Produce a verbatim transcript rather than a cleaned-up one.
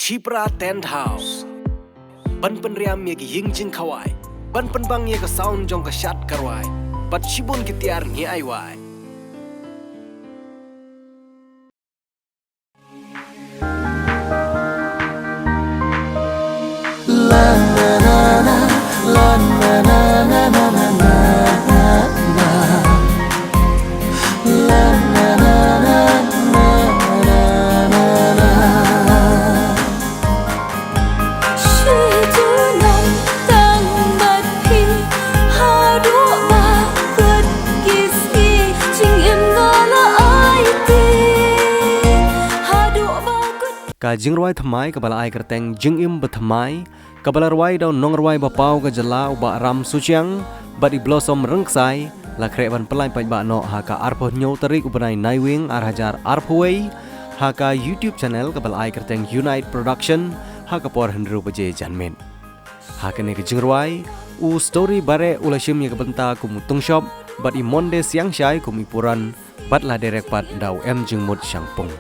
Shipra Tent House. Ban pynriam ïa ki ïing jingkhawai, ban pynbang ïa ka sound jong ka shad ka rwai, bad shibun ki tiar ngi ai wai. Shi junom tang bad phi, haduh ba kut ki sngi, jingim nga la aiti. Haduh ba kut. Ka jingrwai thymmai kaba la ai kyrteng Jingim Bathymmai, kaba la rwai da u nongrwai ba paw ka jylla u Bah Ram Suchiang bad i Blossom Rynksai, la khreh ban pynlait paidbah noh ha ka arphew hynñiew tarik u bnai Naiwieng ar hajar arphew wei ha ka YouTube channel kaba la ai kyrteng Unite Production ha ka por hynriew baje janmiet. Ha kane ka jingrwai, u Story Bareh u la shim ïa ka bynta kum u Tungshop bad i Monde Siangshai kum i Puran, bad la direct pat da u M Jingmut Shangpung.